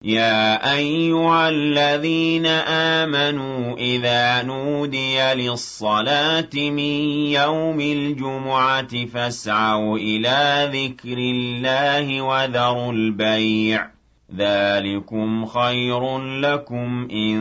يا أيها الذين آمنوا إذا نودي للصلاة من يوم الجمعة فاسعوا إلى ذكر الله وذروا البيع ذلكم خير لكم إن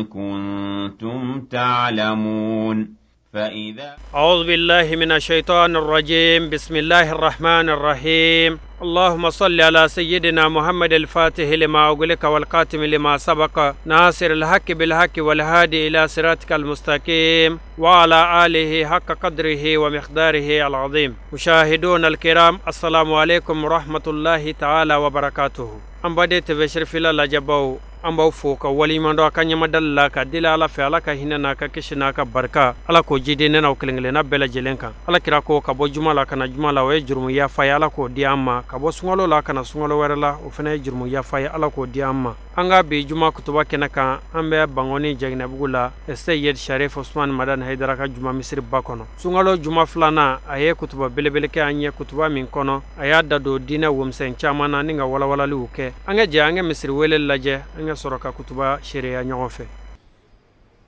كنتم تعلمون. فإذا أعوذ بالله من الشيطان الرجيم. بسم الله الرحمن الرحيم. اللهم صل على سيدنا محمد الفاتح لما أغلق والقاتم لما سبق ناصر الحق بالحق والهادي إلى صراطك المستقيم وعلى آله حق قدره ومقداره العظيم. مشاهدون الكرام، السلام عليكم ورحمة الله تعالى وبركاته. An baden TV Cherifila lajɛbaw, an b'aw fo ka waleɲuman dɔn a ka ɲɛmadali la ka deli Ala fɛ, Ala ka hinɛ n'a ka kisi n'a ka barika, Ala k'o jidi ne n'aw kelen kelenna bɛɛ lajɛlen kan. Ala kira ko ka bɔ juma la ka na juma la, o ye jurumu yafa ye, Ala k'o di an ma. Ka bɔ sunkalo la ka na sunkalo wɛrɛ la, o fana ye jurumu yafa ye, Ala k'o di an ma. An ka bi juma kutuba kɛnɛ kan, an bɛ Bankɔni Jaginɛbugu la, Seyid Sharif Usman Madani Hayidara ka juma misiri ba kɔnɔ. Sunkalo juma filanan, a ye kutuba belebele kɛ an ye. Kutuba min kɔnɔ, a y'a da don diinɛ womisɛn caman na ni ka walawalaliw kɛ. An ka jɛ an ka misiri wele lajɛ, an ka sɔrɔ ka kutuba seereya ɲɔgɔn fɛ.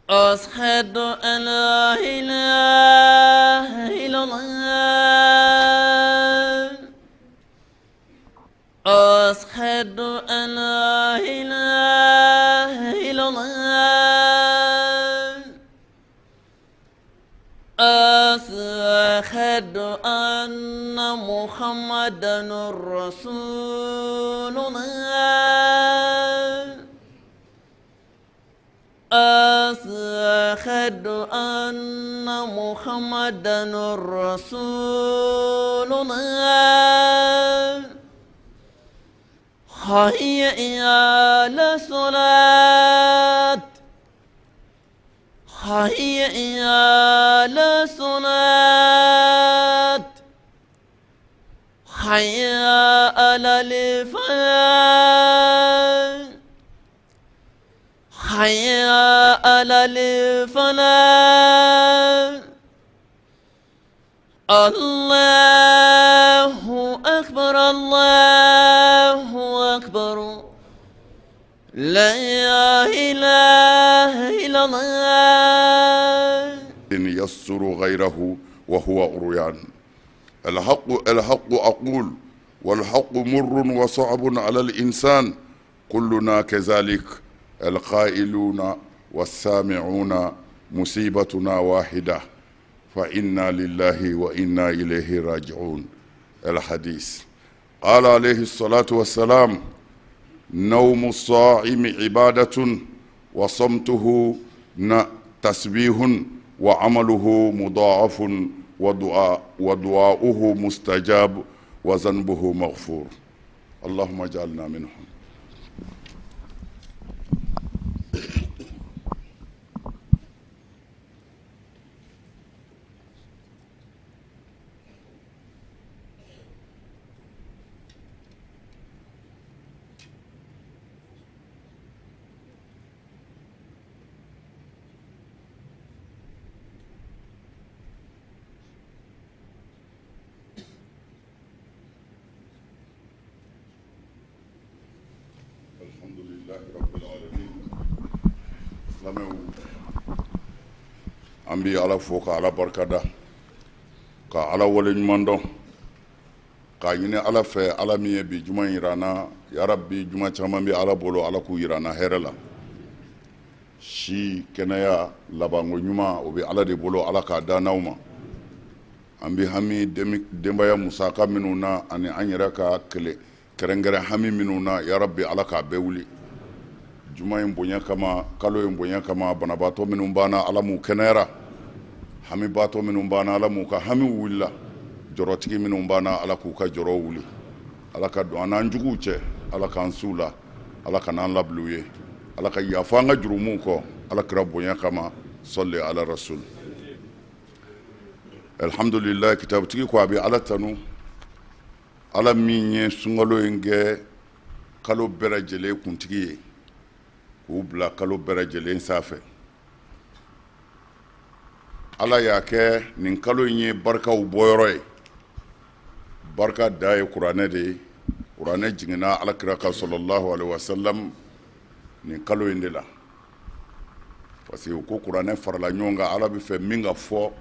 أشهد أن لا إله إلا الله أشهد أن لا إله إلا الله أشهد أن محمدا رسول الله أشهد أن محمدا رسول الله حي على الصلاة حي على الصلاة حي على الفلاح حي على الفلاح الله أكبر الله أكبر لا إله إلا الله. يستر غيره وهو عريان. الحق الحق أقول، والحق مر وصعب على الإنسان. كلنا كذلك، القائلون والسامعون، مصيبتنا واحدة، فإنا لله وإنا إليه راجعون. الحديث قال عليه الصلاة والسلام: نوم الصائم عبادة، وصمته تسبيح، وعمله مضاعف، ودعاؤه مستجاب، وذنبه مغفور. اللهم اجعلنا منهم. الحمد لله رب العالمين. Silamɛw, an bɛ Ala fo ka Ala barikada, ka Ala wale ɲuman dɔn, k'a ɲini Ala fɛ, Ala min ye bi juma yira an na. Yarabi, juma caman bɛ Ala bolo, Ala k'u yira an na hɛrɛ la. Si, kɛnɛya, labanko ɲuman, o bɛ Ala de bolo, Ala k'a d'an n'aw ma. An bɛ hami denbaya musaka minnu na ani an yɛrɛ ka kɛlɛ kɛrɛnkɛrɛn hami minnu na, yarabi, Ala k'a bɛɛ wuli juma in bonya kama, kalo in bonya kama. Banabaatɔ minnu b'an na, Ala m'u kɛnɛyara. Hamibaatɔ minnu b'an na, Ala m'u ka hami wulila. Jɔrɔtigi minnu b'an na, Ala k'u ka jɔrɔ wuli. Ala ka don an n'an juguw cɛ, Ala k'an s'u la, Ala ka n'an labila u ye, Ala ka yafa an ka jurumuw kɔ, Ala kira bonya kama. Sɔli ala rasul. Alhamdulillah. Kitabutigi ko a bɛ Ala tanu, Ala min ye sunkalo in kɛ kalo bɛɛ lajɛlen kuntigi ye, k'u bila kalo bɛɛ lajɛlen sanfɛ. Ala y'a kɛ nin kalo in ye barikaw bɔyɔrɔ ye. Barika da ye kuranɛ de ye. Kuranɛ jiginna Ala kira kan sɔlɔlahu alehi wasalam nin kalo in de la parce que u ko kuranɛ farala ɲɔgɔn kan, Ala bɛ fɛ min ka fɔ,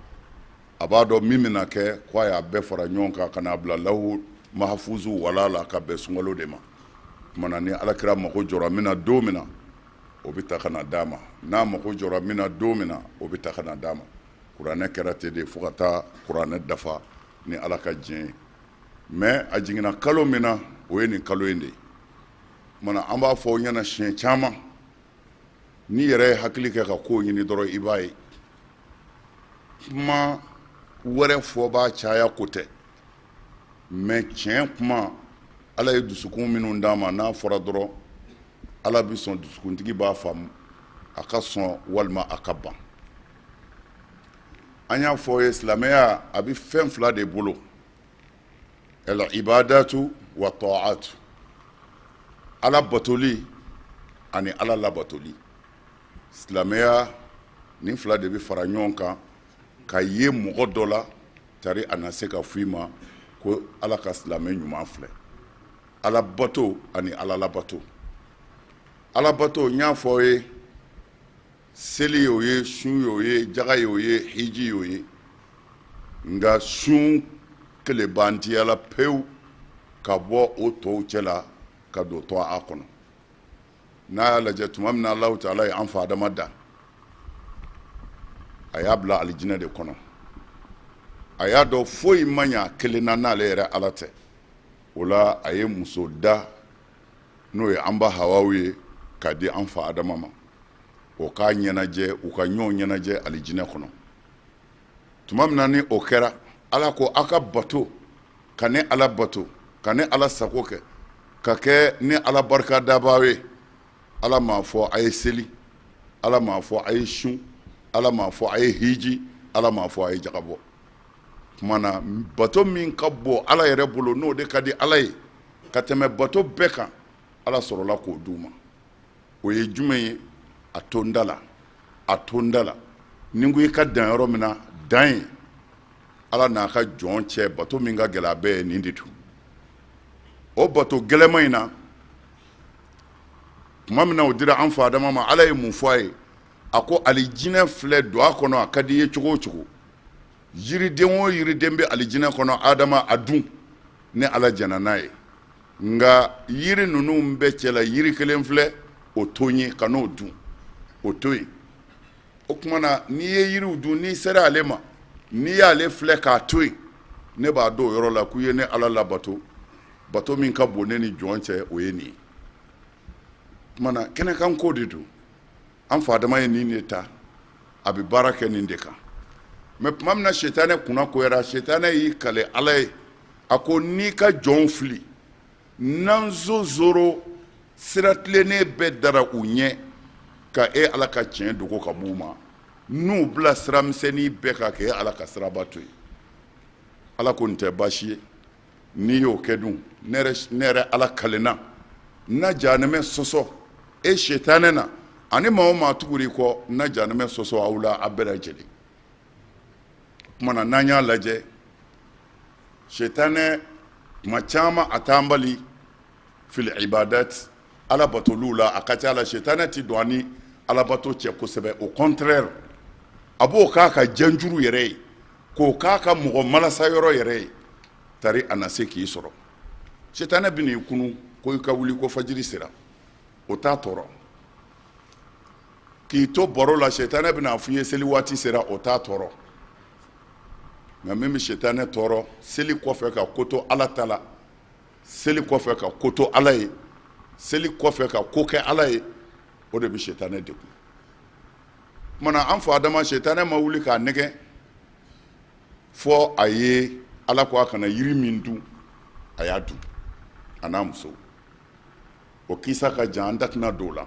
a b'a dɔn min bɛna kɛ, ko a y'a bɛɛ fara ɲɔgɔn kan ka n'a bila lahu mahafuzu wala la ka bɛn sunkalo de ma. Tuma na ni Ala kira mako jɔra min na don min na, o bɛ ta ka na d'a ma, n'a mako jɔra min na don min na, o bɛ ta ka na d'a ma. Kuranɛ kɛra ten de fo ka taa kuranɛ dafa ni Ala ka diɲɛ ye. Mais a jiginna kalo min na, o ye nin kalo in de ye. Tuma na an b'a fɔ aw ɲɛna siɲɛ caman, n'i yɛrɛ ye hakili kɛ ka kow ɲini dɔrɔn, i b'a ye kuma wɛrɛ fɔbaa caya ko tɛ, mais tiɲɛ kuma, Ala ye dusukun minnu d'an ma, n'a fɔra dɔrɔn Ala bɛ sɔn, dusukuntigi b'a faamu, a ka sɔn walima a ka ban. An y'a fɔ ye, silamɛya a bɛ fɛn fila de bolo: al ibadatu wa ta'atu, Ala batoli ani Ala labatoli. Silamɛya nin fila de bɛ fara ɲɔgɔn kan ka ye mɔgɔ dɔ la tari a na se ka fɔ i ma ko Ala ka silamɛ ɲuman filɛ. Ala bato ani Ala labato. Ala bato, n y'a fɔ ye, seli y'o ye, sun y'o ye, jaga y'o ye, hiji y'o ye. Nka sun kelebantiyala pewu ka bɔ o tɔw cɛ la ka don tɔ a kɔnɔ. N'a y'a lajɛ, tuma min na Alahu taala ye an fa Adama da, a y'a bila alijinɛ de kɔnɔ. A y'a dɔn foyi man ɲa kelen na n'ale yɛrɛ Ala tɛ. O la a ye muso da, n'o ye an ba Hawaw ye, k'a di an fa Adama ma, o k'a ɲɛnajɛ, u ka ɲɔgɔn ɲɛnajɛ alijinɛ kɔnɔ. Tuma min na ni o kɛra, Ala ko aw ka bato, ka ne Ala bato, ka ne Ala sago kɛ, ka kɛ ne Ala barika dabaa ye. Ala m'a fɔ a ye seli, Ala m'a fɔ a ye sun, Ala m'a fɔ a ye hiji, Ala m'a fɔ a ye jagabɔ. Tuma na bato min ka bon Ala yɛrɛ bolo, n'o de ka di Ala ye ka tɛmɛ bato bɛɛ kan, Ala sɔrɔla k'o d'u ma. O ye jumɛn ye? A to n da la, a to n da la. Ni n ko i ka dan yɔrɔ min na, dan ye. Ala n'a ka jɔn cɛ, bato min ka gɛlɛn a bɛɛ ye, nin de don. O bato gɛlɛnman in na, tuma min na o dira an fa Adama ma, Ala ye mun fɔ a ye? A ko alijinɛ filɛ, don a kɔnɔ, a ka di i ye cogo o cogo. Yiriden o yiriden bɛ alijinɛ kɔnɔ, Adama, a dun, ne Ala jɛnna n'a ye. Nka yiri ninnu bɛɛ cɛla, yiri kelen filɛ, o to n ye, kan'o dun, o to yen. O tuma na n'i ye yiriw dun, n'i sera ale ma, n'i y'ale filɛ k'a to yen, ne b'a dɔn o yɔrɔ la k'u ye ne Ala labato. Bato min ka bon ne ni jɔn cɛ, o ye nin ye. Tuma na kɛnɛkanko de don. An fa Adama ye nin de ta, a bɛ baara kɛ nin de kan. Mais tuma min na sitanɛ kunna goyara, sitanɛ y'i kale Ala ye, a ko n'i ka jɔnw fili, n'an zozoro sira tilennen bɛɛ dara u ɲɛ ka e Ala ka tiɲɛ dogo ka b'u ma, n'u bila sira misɛnnin bɛɛ kan k'e Ala ka siraba to yen. Ala ko nin tɛ baasi ye, n'i y'o kɛ dun, ne yɛrɛ Ala kalenna, n na jahanamɛ sɔsɔ e sitanɛ na ani maa o maa tugura i kɔ, n na jahanamɛ sɔsɔ aw la a bɛɛ lajɛlen. O tuma na n'an y'a lajɛ, sitanɛ tuma caman a t'an bali fil ibadat, Ala batoliw la. A ka ca la, sitanɛ tɛ don an ni Ala bato cɛ kosɛbɛ. Au contraire, a b'o k'a ka janjuru yɛrɛ ye, k'o k'a ka mɔgɔ malasa yɔrɔ yɛrɛ ye, tari a na se k'i sɔrɔ. Sitanɛ bɛ n'i kunu ko i ka wuli ko fajiri sera, o t'a tɔɔrɔ. K'i to baro la, sitanɛ bɛna f'i ye seli waati sera, o t'a tɔɔrɔ. Nka min bɛ sitanɛ tɔɔrɔ, seli kɔfɛ ka ko to Ala ta la, seli kɔfɛ ka ko to Ala ye, seli kɔfɛ ka ko kɛ Ala ye, o de bɛ sitanɛ degun. Tuma na an fa Adama, sitanɛ ma wuli k'a nɛgɛn fɔ a ye Ala ko a kana yiri min dun, a y'a dun, a n'a muso. O kisa ka jan, an da tɛna don o la.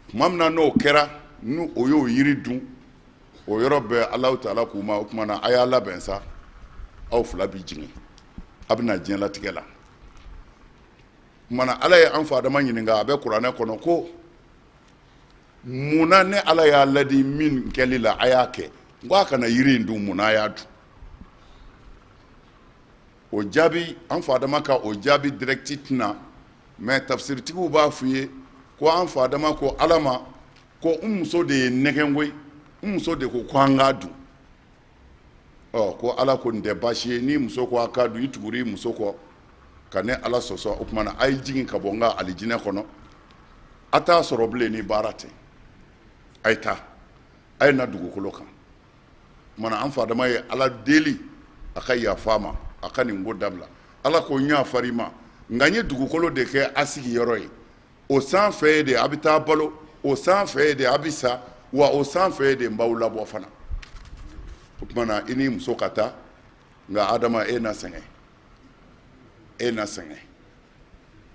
Tuma min na n'o kɛra, n'o o y'o yiri dun, o yɔrɔ bɛɛ Alahu taala k'u ma, o tuma na a y'a labɛn sa, aw fila bɛ jigin, a bɛ na diɲɛlatigɛ la. Tuma na Ala ye an fa Adama ɲininka, a bɛ kuranɛ kɔnɔ, ko mun na ne Ala y'a ladi min kɛli la, a y'a kɛ? N ko a kana yiri in dun, mun na a y'a dun? O jaabi, an fa Adama ka o jaabi direct tɛ na, mais tafsiritigiw b'a f'i ye ko an fa Adama ko Ala ma ko n muso de ye n nɛgɛn koyi, n muso de ko ko an k'a dun. Ɔ ko Ala ko nin tɛ baasi ye, n'i muso ko a k'a dun, i tugura i muso kɔ ka ne Ala sɔsɔ, o tuma na a ye jigin ka bɔ n ka alijinɛ kɔnɔ, a t'a sɔrɔ bilen ni baara tɛ, a ye taa, a ye na dugukolo kan. Tuma na an fa Adama ye Ala deli a ka yafa a ma, a ka nin ko dabila. Ala ko n yafara i ma, nka n ye dugukolo de kɛ a sigiyɔrɔ ye, o sanfɛ de a bɛ taa balo, o sanfɛ de a bɛ sa, wa o sanfɛ de n b'aw labɔ fana. O tuma na i n'i muso ka taa, nka Adama e na sɛgɛn, e na sɛgɛn.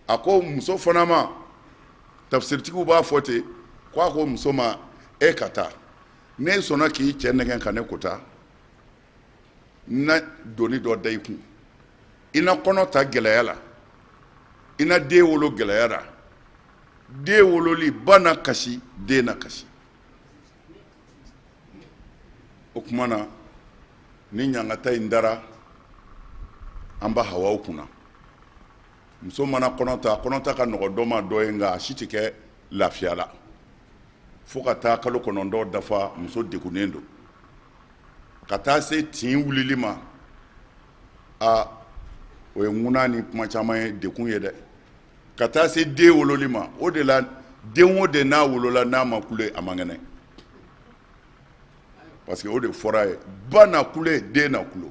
A ko muso fana ma, tafsiritigiw b'a fɔ ten, ko a ko muso ma e ka taa, n'e sɔnna k'i cɛ nɛgɛn ka ne kota, n na doni dɔ da i kun, i na kɔnɔ ta gɛlɛya la, i na den wolo gɛlɛya la, den wololi ba na kasi, den na kasi. O tuma na ni ɲangata in dara an ba Hawa kunna, muso mana kɔnɔ ta, kɔnɔta ka nɔgɔ dɔ ma dɔ ye, nka a si tɛ kɛ lafiya la fo ka taa kalo 9 dafa. Muso degunnen don ka taa se tin wulili ma. A o ye ŋuna ni kuma caman ye, dekun ye dɛ, ka taa se den wololi ma. O de la den o den n'a wolola n'a ma kule, a man kɛnɛ, parce que o de fɔra ye, ba na kule, den na kulo.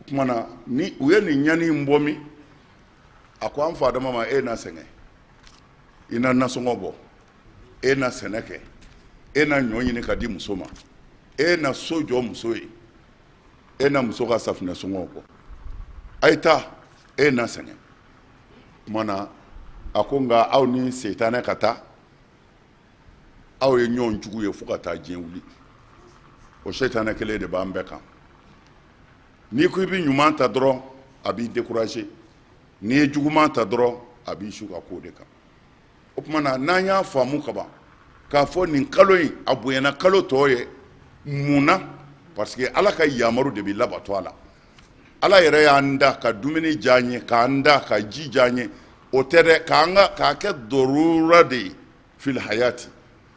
O tuma na ni u ye nin ɲani in bɔ min, a ko an fa Adama ma, e na sɛgɛn, i na nasɔngɔ bɔ, e na sɛnɛ kɛ, e na ɲɔ ɲini ka di muso ma, e na so jɔ muso ye, e na muso ka safunɛ sɔngɔw bɔ, a ye taa, e na sɛgɛn. Tuma na a ko nka aw ni setanɛ ka taa, aw ye ɲɔgɔn jugu ye fo ka taa diɲɛ wuli. O setanɛ kelen de b'an bɛɛ kan. N'i ko i bɛ ɲuman ta dɔrɔn, a b'i décourager. N'i ye juguman ta dɔrɔn, a b'i su ka k'o de kan. O tuma na n'an y'a faamu kaban k'a fɔ nin kalo in a bonyana kalo tɔ ye mun na, parce que Ala ka yamaru de bɛ labato a la. Ala yɛrɛ y'an da ka dumuni diya an ye, k'an da ka ji diya an ye, o tɛ dɛ, k'an ka k'a kɛ darura de ye fil hayati.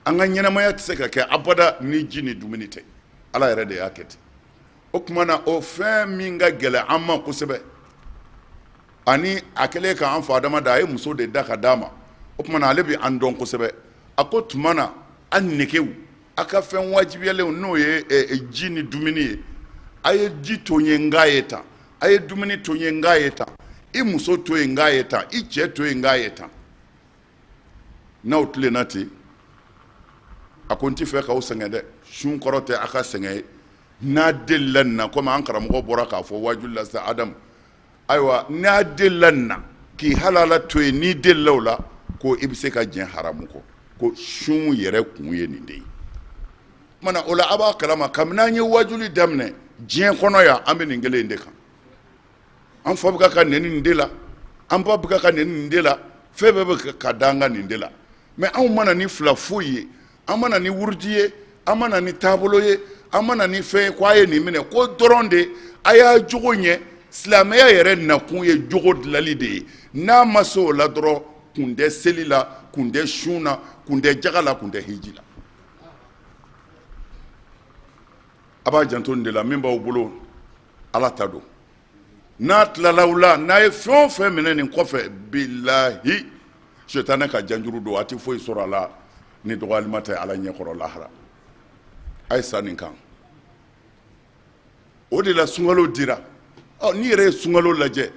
An ka ɲɛnamaya tɛ se ka kɛ abada ni ji ni dumuni tɛ. Ala yɛrɛ de y'a kɛ ten. O tuma na o fɛn min ka gɛlɛn an ma kosɛbɛ, ani a kɛlen k'an fa Adama da, a ye muso de da ka d'a ma. O tuma na ale bɛ an dɔn kosɛbɛ. A ko tuma na an negew, a ka fɛn wajibiyalenw, n'o ye ji ni dumuni ye, a ye ji to n ye n k'a ye tan, a ye dumuni to n ye n k'a ye tan, i muso to yen n k'a ye tan, i cɛ to yen n k'a ye tan. N'aw tilenna ten, a ko n tɛ fɛ k'aw sɛgɛn dɛ, sun kɔrɔ tɛ a ka sɛgɛn ye. N'a delila nin na, komi an karamɔgɔ bɔra k'a fɔ waajuli la sisan, Adamu, ayiwa, n'a delila nin na k'i halala to yen, n'i delila o la, ko i bɛ se ka jɛn haramu kɔ, ko sun yɛrɛ kun ye nin de ye. Tuma na o la a b'a kalama, kabini an ye waajuli daminɛ diɲɛ kɔnɔ yan, an bɛ nin kelen in de kan. An fa bɛ ka nɛni nin de la, an ba bɛ ka nɛni nin de la, fɛn bɛɛ bɛ ka da an kan nin de la. Mais anw ma na ni fila foyi ye, an ma na ni wurudi ye, an ma na ni taabolo ye, an ma na ni fɛn ye ko a ye nin minɛ, ko dɔrɔn de a y'a jogo ɲɛ. Silamɛya yɛrɛ nakun ye jogo dilanli de ye. N'a ma se o la dɔrɔn, kun tɛ seli la, kun tɛ sun na, kun tɛ jaga la, kun tɛ hiji la. A b'a janto nin de la. Min b'aw bolo, Ala ta don. N'a tilala aw la, n'a ye fɛn o fɛn minɛ nin kɔfɛ, bilahi, sitanɛ ka janjuru don, a tɛ foyi sɔrɔ a la ni dɔgɔyalima tɛ Ala ɲɛkɔrɔ lahara. A ye sa nin kan. O de la sunkalo dira. Ɔ, n'i yɛrɛ ye sunkalo lajɛ,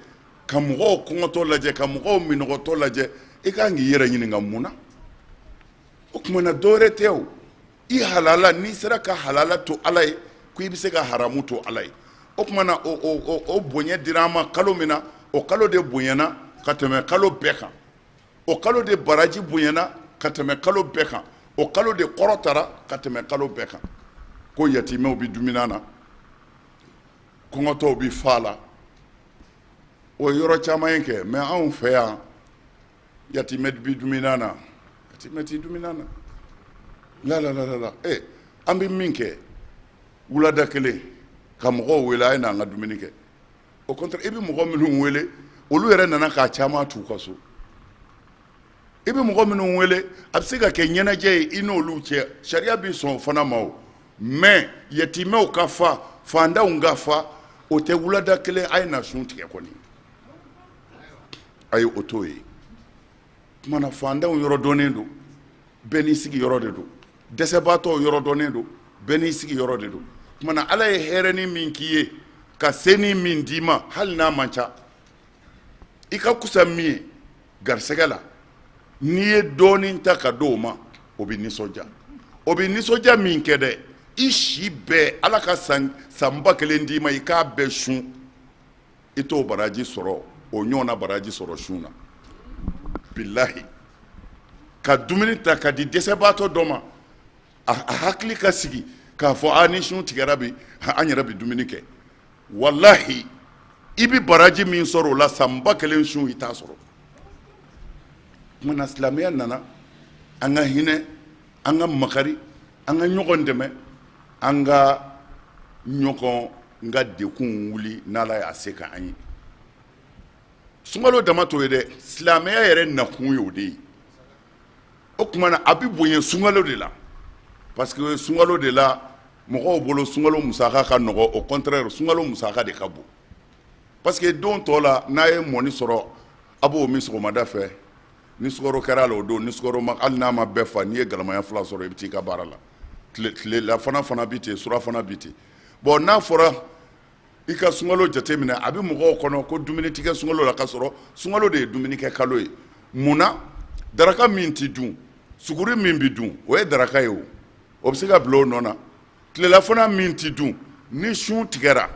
ka mɔgɔw kɔngɔtɔ lajɛ, ka mɔgɔw minɔgɔtɔ lajɛ, i ka kan k'i yɛrɛ ɲininka mun na. O tuma na dɔwɛrɛ tɛ o, i halala, n'i sera ka halala to Ala ye, ko i bɛ se ka haramu to Ala ye. O tuma na o bonya dira an ma kalo min na, o kalo de bonyana ka tɛmɛ kalo bɛɛ kan, o kalo de baraji bonyana ka tɛmɛ kalo bɛɛ kan, o kalo de kɔrɔtara ka tɛmɛ kalo bɛɛ kan. Ko yatimɛw bɛ dumuni na, kɔngɔtɔw bɛ fa la. O ye yɔrɔ caman ye kɛ, mais anw fɛ yan, yatimɛ bɛ dumuni na, yatimɛ tɛ dumuni na. La la la la, e an bɛ min kɛ wulada kelen ka mɔgɔw wele, a ye n'an ka dumuni kɛ. Au contraire, i bɛ mɔgɔ minnu wele, olu yɛrɛ nana k'a caman t'u ka so. I bɛ mɔgɔ minnu wele, a bɛ se ka kɛ ɲɛnajɛ ye i n'olu cɛ, sariya bɛ sɔn o fana ma o. Mais yatimɛw ka fa, fantanw ka fa, o tɛ wulada kelen a ye na sun tigɛ kɔni. Ayi, o t'o ye. Tuma na fantanw yɔrɔ dɔnnen don, bɛɛ n'i sigiyɔrɔ de don. Dɛsɛbaatɔw yɔrɔ dɔnnen don, bɛɛ n'i sigiyɔrɔ de don. Tuma na Ala ye hɛrɛnin min k'i ye, ka senin min d'i ma, hali n'a man ca, i ka kusa min ye garisɛgɛ la, n'i ye dɔɔnin ta ka di o ma, o bɛ nisɔndiya. O bɛ nisɔndiya min kɛ dɛ, i si bɛɛ Ala ka san 1000 d'i ma, i k'a bɛɛ sun, i t'o baraji sɔrɔ, o ɲɔgɔnna baraji sɔrɔ sun na. Bilahi, ka dumuni ta ka di dɛsɛbaatɔ dɔ ma, a hakili ka sigi k'a fɔ a ni sun tigɛra bi, an yɛrɛ bɛ dumuni kɛ. Walahi, i bɛ baraji min sɔrɔ o la, san 1000 sun i t'a sɔrɔ. Tuma na silamɛya nana an ka hinɛ, an ka makari, an ka ɲɔgɔn dɛmɛ, an ka ɲɔgɔn ka degun wuli n'Ala y'a se ka an ye. Sunkalo dama t'o ye dɛ, silamɛya yɛrɛ nakun ye o de ye. O tuma na a bɛ bonya sunkalo de la, parce que sunkalo de la mɔgɔw bolo sunkalo musaka ka nɔgɔ. Au contraire, sunkalo musaka de ka bon, parce que don tɔ la, n'a ye mɔni sɔrɔ, a b'o min sɔgɔmada fɛ. Ni sukaro kɛra a la o don, ni sukaro ma, hali n'a ma bɛɛ fa, n'i ye galamaya fila sɔrɔ, i bɛ t'i ka baara la. Tilelafana fana bi ten, surafana bi ten. Bon, n'a fɔra i ka sunkalo jateminɛ, a bɛ mɔgɔw kɔnɔ ko dumuni tɛ kɛ sunkalo la, ka sɔrɔ sunkalo de ye dumuni kɛ kalo ye. Mun na? Daraka min tɛ dun, suguri min bɛ dun, o ye daraka ye. O o bɛ se ka bila o nɔ na. Tilelafana min tɛ dun, ni sun tigɛra,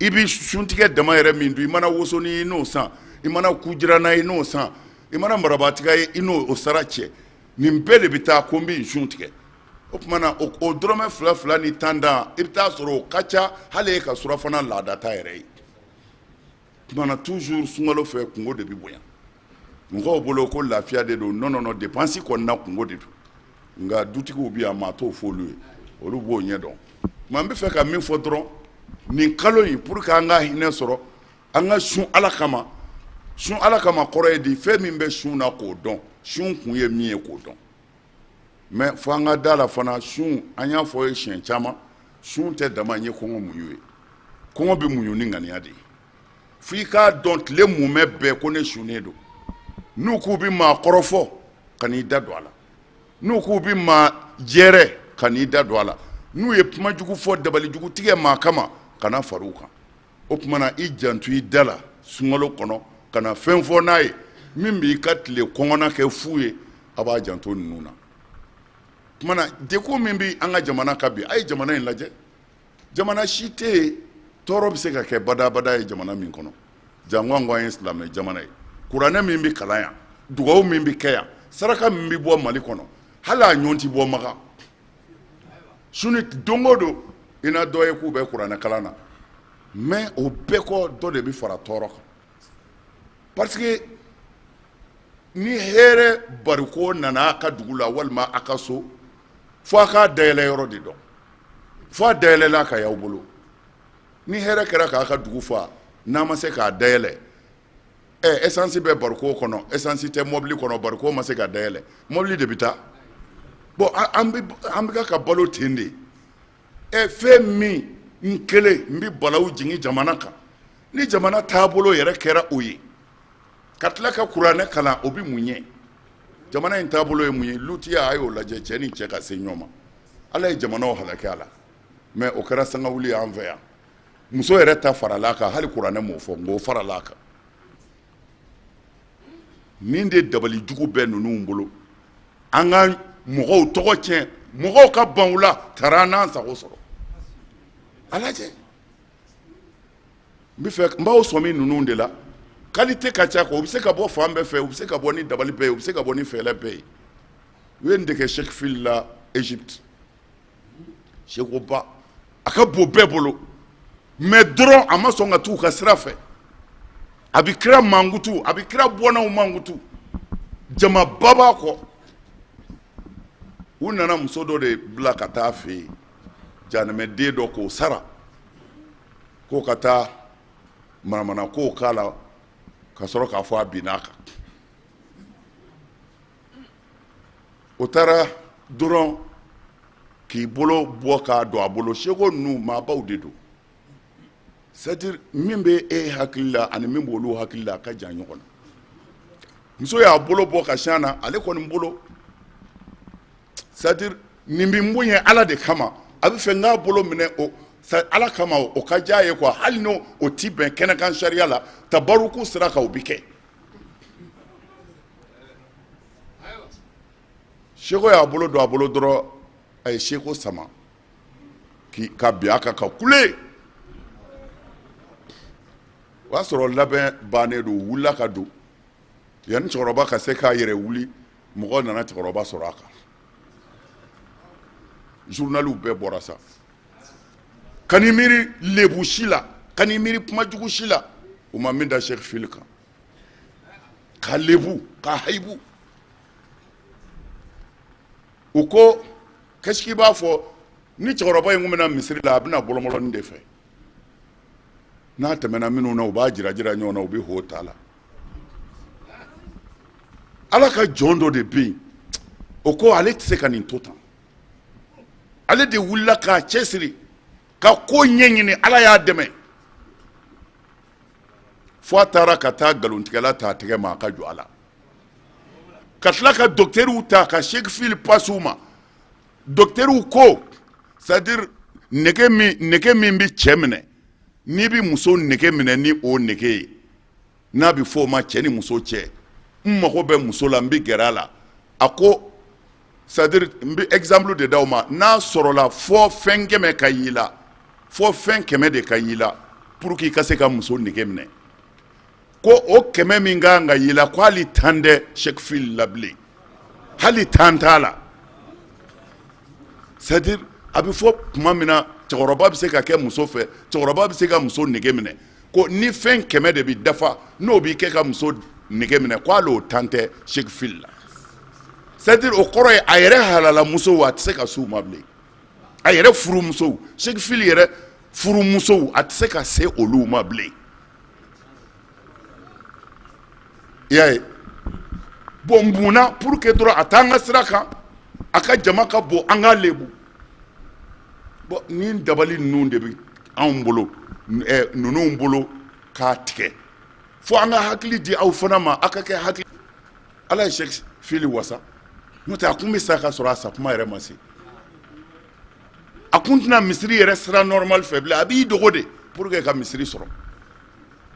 i bɛ suntigɛ dama yɛrɛ min dun, i mana wosonin ye i n'o san, i mana kujirana ye i n'o san, i mana marabatiga ye i n'o sara cɛ, nin bɛɛ de bɛ taa ko n bɛ sun tigɛ. O tuma na o dɔrɔmɛ fila fila ni tan tan, i bɛ taa sɔrɔ o ka ca hali e ka surafana laadata yɛrɛ ye. Tuma na toujours sunkalo fɛ, kunko de bɛ bonya mɔgɔw bolo ko lafiya de don. Non, non, non, dépense kɔni na, kunko de don. Nka dutigiw bɛ yan, maa t'o fɔ olu ye, olu b'o ɲɛ dɔn. Tuma n bɛ fɛ ka min fɔ dɔrɔn, nin kalo in, pour que an ka hinɛ sɔrɔ, an ka sun Ala kama. Sun Ala kama kɔrɔ ye di? Fɛn min bɛ sun na, k'o dɔn. Sun kun ye min ye, k'o dɔn. Mais fo an ka da la fana, sun, an y'a fɔ ye siɲɛ caman, sun tɛ dama ye kɔngɔ muɲu ye. Kɔngɔ bɛ muɲu ni ŋaniya de ye. Fo i k'a dɔn tile mumɛ bɛɛ ko ne sunnen don. N'u k'u bɛ maa kɔrɔfɔ, ka n'i da don a la. N'u k'u bɛ maa jɛrɛ, ka n'i da don a la. N'u ye kuma jugu fɔ, dabalijugu tigɛ maa kama, kana far'u kan. O tuma na i janto i da la sunkalo kɔnɔ, kana fɛn fɔ n'a ye min b'i ka tile kɔngɔna kɛ fu ye. A b'a janto ninnu na. Tuma na degun min bɛ an ka jamana kan bi, a ye jamana in lajɛ. Jamana si tɛ yen tɔɔrɔ bɛ se ka kɛ badabada ye jamana min kɔnɔ. Janko an ko an ye silamɛ jamana ye. Kuranɛ min bɛ kalan yan, dugawu min bɛ kɛ yan, saraka min bɛ bɔ Mali kɔnɔ, hali a ɲɔgɔn tɛ bɔ Makan. Suni don o don, i na dɔ ye k'u bɛ kuranɛ kalan na. Mais o bɛɛ kɔ, dɔ de bɛ fara tɔɔrɔ kan, parce que ni hɛrɛ bariko nana a ka dugu la walima a ka so, fo a k'a dayɛlɛ yɔrɔ de dɔn, fo a dayɛlɛla ka y'aw bolo. Ni hɛrɛ kɛra k'a ka dugu fa, n'a ma se k'a dayɛlɛ, ɛ essence bɛ bariko kɔnɔ, essence tɛ mobili kɔnɔ, bariko ma se ka dayɛlɛ, mobili de bɛ taa. Bon, an bɛ ka balo ten de. Ɛ fɛn min n kelen n bɛ balawu jigin jamana kan, ni jamana taabolo yɛrɛ kɛra o ye, ka tila ka kuranɛ kalan, o bɛ mun ɲɛ? Jamana in taabolo ye mun ye? Lutiya, a y'o lajɛ, cɛ ni cɛ ka se ɲɔgɔn ma. Ala ye jamanaw halaki a la, mais o kɛra sangawuli y'an fɛ yan. Muso yɛrɛ ta farala a kan, hali kuranɛ m'o fɔ, nka o farala a kan. Nin de dabali jugu bɛ ninnu bolo, an ka mɔgɔw tɔgɔ tiɲɛ, mɔgɔw ka ban u la tara n'an sago sɔrɔ. A lajɛ, n bɛ fɛ n b'aw sɔmi ninnu de la. Qualité ka ca quoi. U bɛ se ka bɔ fan bɛɛ fɛ, u bɛ se ka bɔ ni dabali bɛɛ ye, u bɛ se ka bɔ ni fɛɛrɛ bɛɛ ye. U ye nin de kɛ Cheikh Fili la Égypte. Sekuba, a ka bon bɛɛ bolo, mais dɔrɔn a ma sɔn ka t'u ka sira fɛ. A bɛ kira mankutu, a bɛ kira bɔnnaw mankutu, jamaba b'a kɔ. U nana muso dɔ de bila ka taa fɛ yen, janɛmɛden dɔ, k'o sara k'o ka taa manamana kow k'a la ka sɔrɔ k'a fɔ a binna a kan. O taara dɔrɔn k'i bolo bɔ k'a don a bolo. Seko ninnu maabaw de don, c'est à dire min bɛ e hakili la ani min b'olu hakili la a ka jan ɲɔgɔn na. Muso y'a bolo bɔ ka sin a na, ale kɔni bolo, c'est à dire nin bɛ n bonya Ala de kama, a bɛ fɛ n k'a bolo minɛ o Ala kama, o ka diya ye quoi. Hali n'o o ti bɛn kɛnɛkan sariya la, tabaruku sira kan o bɛ kɛ. Seko y'a bolo don a bolo dɔrɔn, a ye seko sama ka bin a kan ka kule. O y'a sɔrɔ labɛn bannen don, u wulila ka don. Yanni cɛkɔrɔba ka se k'a yɛrɛ wuli, mɔgɔ nana cɛkɔrɔba sɔrɔ a kan. Journaliw bɛɛ bɔra sa. Kan'i miiri lebu si la, kan'i miiri kuma jugu si la, u ma min da Sɛki Fili kan, ka lebu ka hayibu. U ko qu'est-ce que b'a fɔ ni cɛkɔrɔba in kun bɛna misiri la, a bɛna bɔlɔnbɔlɔnin de fɛ. N'a tɛmɛna minnu na, u b'a jira jira ɲɔgɔn na, u bɛ ho ta la. Ala ka jɔn dɔ de bɛ yen, o ko ale tɛ se ka nin to tan. Ale de wulila k'a cɛsiri ka ko ɲɛɲini, Ala y'a dɛmɛ fo a taara ka taa nkalontigɛla ta a tɛgɛ ma, a ka jɔ a la, ka tila ka dɔkitɛriw ta ka Sɛki Fili pasi u ma. Dɔkitɛriw ko c'est à dire nege min bɛ cɛ minɛ, n'i bɛ muso nege minɛ ni o nege ye, n'a bɛ fɔ o ma cɛ ni muso cɛ, n mago bɛ muso la, n bɛ gɛrɛ a la. A ko c'est à dire n bɛ exemple de d'aw ma, n'a sɔrɔla fɔ fɛn 100 ka y'i la, fɔ fɛn 100 de ka y'i la pour que i ka se ka muso nege minɛ, ko o 100 min ka kan ka y'i la, ko hali 10 tɛ Sɛki Fili la bilen, hali 10 t'a la. C'est à dire a bɛ fɔ tuma min na cɛkɔrɔba bɛ se ka kɛ muso fɛ, cɛkɔrɔba bɛ se ka muso nege minɛ, ko ni fɛn 100 de bɛ dafa n'o b'i kɛ ka muso nege minɛ, ko hali o 10 tɛ Sɛki Fili la. C'est à dire o kɔrɔ ye a yɛrɛ halala musow a tɛ se ka s'u ma bilen, a yɛrɛ furumusow, Sɛki Fili yɛrɛ furumusow, a tɛ se ka se olu ma bilen. I y'a ye? Bon, mun na? Pour que dɔrɔn a t'an ka sira kan, a ka jama ka bon, an k'a lebu. Bon, ni dabali ninnu de bɛ anw bolo, ninnu bolo k'a tigɛ, fo an ka hakili di aw fana ma, aw ka kɛ hakili. Ala ye Sɛki Fili wasa, n'o tɛ a kun bɛ sa ka sɔrɔ a sa kuma yɛrɛ ma se. A kun tɛna misiri yɛrɛ sira normal fɛ bilen, a b'i dogo de pour que ka misiri sɔrɔ.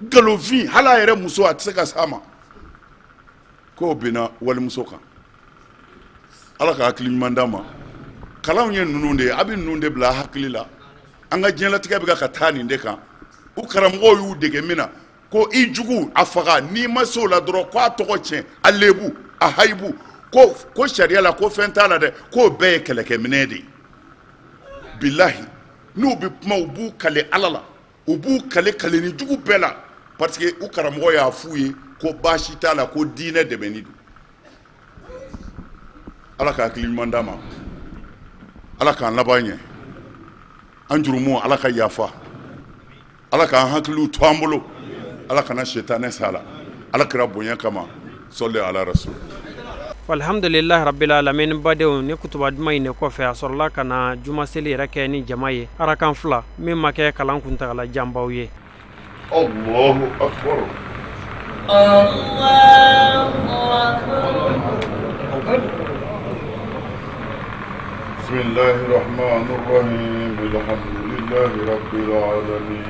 Nkalonfin, hali a yɛrɛ muso a tɛ se ka s'a ma, k'o binna walimuso kan. Ala ka hakili ɲuman d'an ma. Kalanw ye ninnu de ye, a bɛ ninnu de bila hakili la. An ka diɲɛlatigɛ bɛ ka taa nin de kan. U karamɔgɔw y'u dege min na, ko i jugu a faga, n'i ma se o la dɔrɔn ko a tɔgɔ tiɲɛ, a lebu, a hayibu, ko sariya la ko fɛn t'a la dɛ, k'o bɛɛ ye kɛlɛkɛminɛ de ye. Bilahi, n'u bɛ kuma, u b'u kale Ala la, u b'u kale kale ni jugu bɛɛ la, parce que u karamɔgɔ y'a f'u ye ko baasi t'a la, ko diinɛ dɛmɛni don. Ala ka hakili ɲuman d'an ma, Ala k'an laban ɲɛ, an jurumu Ala ka yafa, Ala k'an hakiliw to an bolo, Ala kana sitanɛ s'a la, Ala kira bonya kama, sɔli ala rasul. Alhamdulilahi rabbil alamin. Badenw, ni kutuba duman in de kɔfɛ, a sɔrɔla ka na jumaseli yɛrɛ kɛ ni jama ye arakan 2, min ma kɛ kalan kuntagala janbaw ye. Allahu akbar. Allahu akbar. Bismillahir rahmanir rahim. Alhamdulillahi rabbil alamin.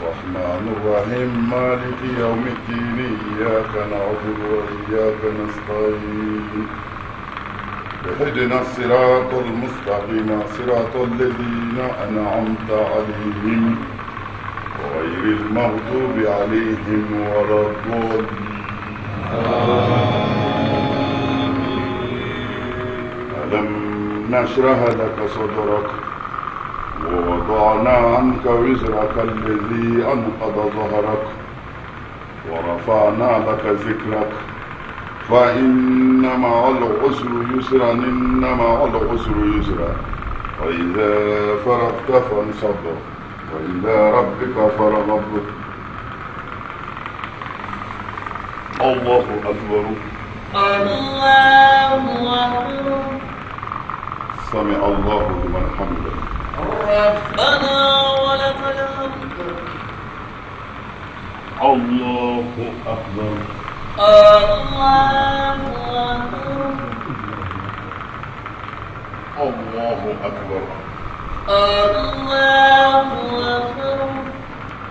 الرحمن الرحيم مالك يوم الدين إياك نعبد وإياك نستعين اهدنا الصراط المستقيم صراط الذين أنعمت عليهم غير المغضوب عليهم ولا الضالين ألم نشرح لك صدرك ووضعنا عنك وزرك الذي أنقض ظهرك ورفعنا لك ذكرك فإن مع العسر يسرا إن مع العسر يسرا فإذا فرغت فانصب وإلى ربك فارغب. الله أكبر. الله أكبر. سمع الله لمن حمده. ربنا ولك الحمد. الله أكبر. الله أكبر. الله أكبر. الله أكبر.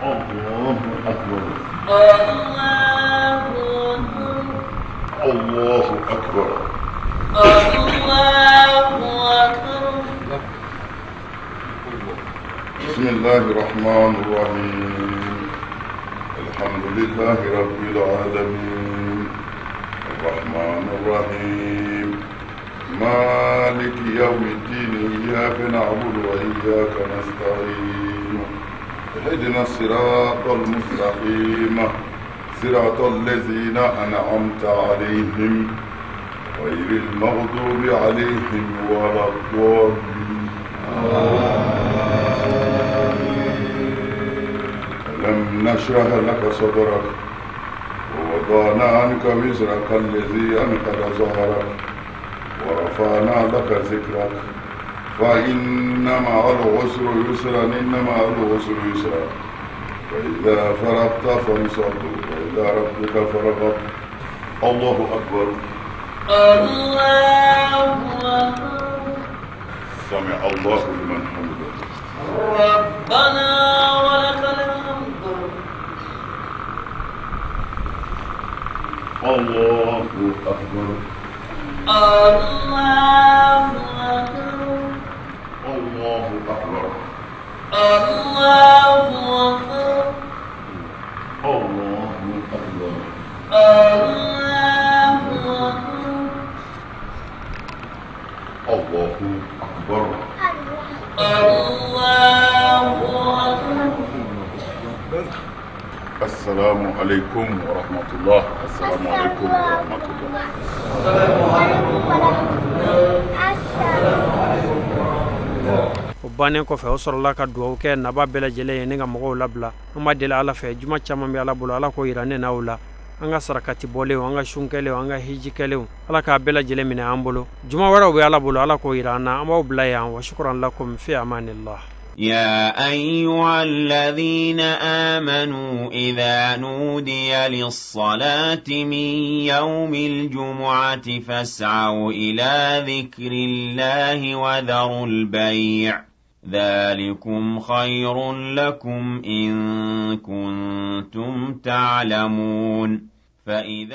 الله أكبر. الله أكبر. الله أكبر. الله أكبر. بسم الله الرحمن الرحيم. الحمد لله رب العالمين. الرحمن الرحيم. مالك يوم الدين. إياك نعبد وإياك نستعين. اهدنا الصراط المستقيم. صراط الذين أنعمت عليهم غير المغضوب عليهم ولا الضالين. ألم نشرح لك صدرك ووضعنا عنك وزرك الذي أنقض ظهرك ورفعنا لك ذكرك. فإن مع العسر يسرا، إن مع العسر يسرا. فإذا فرغت فانصب وإلى ربك فارغب. الله أكبر. الله أكبر. سمع الله لمن حمده. ربنا ولك الحمد. الله أكبر. الله أكبر. الله أكبر. الله أكبر. الله أكبر. الله أكبر. الله أكبر. الله أكبر. السلام عليكم ورحمة الله. السلام عليكم ورحمة الله. السلام عليكم ورحمة الله. السلام عليكم ورحمة الله. O bannen kɔfɛ, o sɔrɔla ka dugawu kɛ naba bɛɛ lajɛlen ye ne ka mɔgɔw labila. An b'a deli Ala fɛ, juma caman bɛ Ala bolo, Ala k'o yira ne n'aw la. An ka sarakati bɔlenw, an ka sun kɛlenw, an ka hiji kɛlenw, Ala k'a bɛɛ lajɛlen minɛ an bolo. Juma wɛrɛw bɛ Ala bolo, Ala k'o yira an na. An b'aw bila yan. Wa shukran lakum fi amanillah. يا أيها الذين آمنوا إذا نودي للصلاة من يوم الجمعة فاسعوا إلى ذكر الله وذروا البيع ذلكم خير لكم إن كنتم تعلمون. فإذا